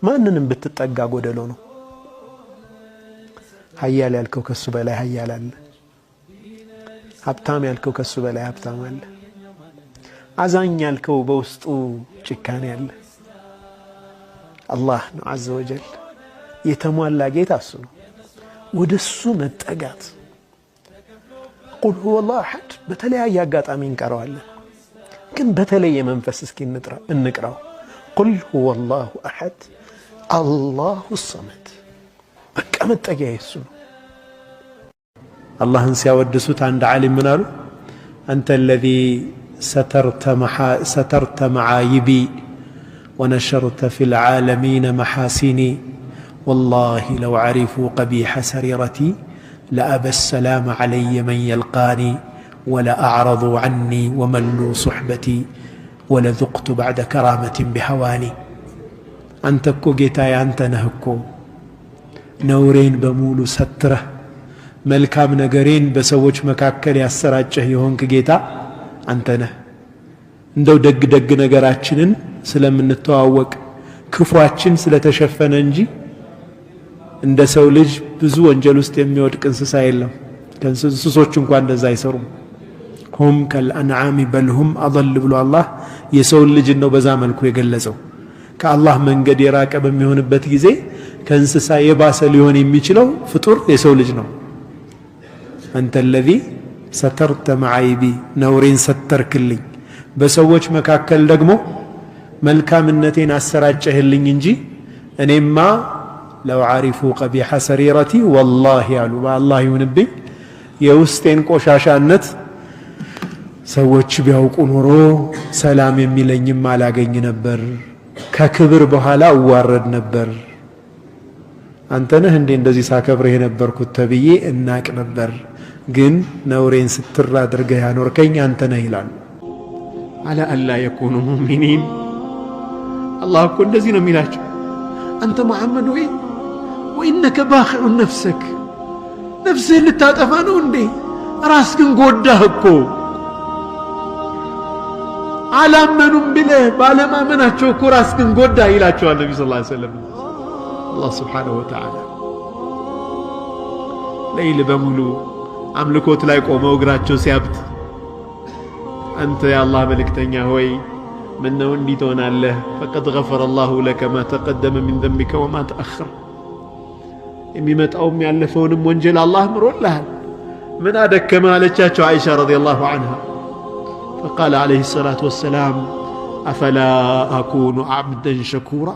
ማንንም ብትጠጋ ጎደሎ ነው። ሀያል ያልከው ከሱ በላይ ሀያል አለ። ሀብታም ያልከው ከሱ በላይ ሀብታም አለ። አዛኝ ያልከው በውስጡ ጭካኔ አለ። አላህ ነው عز وجل የተሟላ ጌታ እሱ ነው። ወደሱ መጠጋት قل هو الله أحد በተለያየ አጋጣሚ እንቀረዋለን፣ ግን በተለየ መንፈስ እስኪ እንቅራው። قل هو الله أحد الله الصمد። በቃ መጠጊያ የሱ ነው። አላህን ሲያወድሱት አንድ ዓሊም ምን አሉ? أنت الذي سترت معايبي ونشرت في العالمين محاسني والله لو عرفوا قبيح سريرتي لأبى السلام علي من يلقاني ولأعرضوا عني وملوا صحبتي ولذقت بعد كرامة بهواني። አንተ እኮ ጌታዬ አንተ ነህ እኮ ነውሬን በሙሉ ሰትረህ መልካም ነገሬን በሰዎች መካከል ያሰራጨህ የሆንክ ጌታ አንተ ነህ። እንደው ደግ ደግ ነገራችንን ስለምንተዋወቅ ክፏችን ስለተሸፈነ እንጂ እንደ ሰው ልጅ ብዙ ወንጀል ውስጥ የሚወድቅ እንስሳ የለም። እንስሶች እንኳን እንደዛ አይሰሩም። هم كالأنعام بل هم أضل ብሎ አላህ የሰውን ልጅ ነው በዛ መልኩ የገለጸው። ከአላህ መንገድ የራቀ በሚሆንበት ጊዜ ከእንስሳ የባሰ ሊሆን የሚችለው ፍጡር የሰው ልጅ ነው። أنت الذي سترت معايبي ነውሬን ሰተርክልኝ፣ በሰዎች መካከል ደግሞ መልካምነቴን አሰራጨህልኝ እንጂ እኔማ لو عرفوا قبيح سريرتي والله አሉ፣ በአላህ ይሁንብኝ የውስጤን ቆሻሻነት ሰዎች ቢያውቁ ኖሮ ሰላም የሚለኝም አላገኝ ነበር፣ ከክብር በኋላ እዋረድ ነበር። አንተ ነህ እንዴ እንደዚህ ሳከብርህ የነበርኩት ተብዬ እናቅ ነበር። ግን ነውሬን ስትር አድርገህ ያኖርከኝ አንተ ነህ ይላሉ። على ألا يكونوا مؤمنين። አላህ እኮ እንደዚህ ነው የሚላቸው። አንተ መሐመድ ወይ وإنك باخع نفسك፣ ነፍስህን ልታጠፋ ነው እንዴ? ራስህን ጎዳህ እኮ። አላመኑም ብለህ ባለማመናቸው እኮ ራስህን ጎዳህ ይላቸዋል ነቢ صلى الله عليه وسلم። አላህ سبحانه وتعالى ሌይል በሙሉ አምልኮት ላይ ቆመው እግራቸው ሲያብጥ አንተ የአላህ መልእክተኛ ሆይ ምነው እንዲህ ትሆናለህ? فقد غفر الله لك ما تقدم من ذنبك وما تأخر፣ የሚመጣውም ያለፈውንም ወንጀል አላህ ምሮልሃል። ምን አደከመ አለቻቸው አይሻ رضي الله عنها። فقال عليه الصلاة والسلام أفلا أكون عبدا شكورا።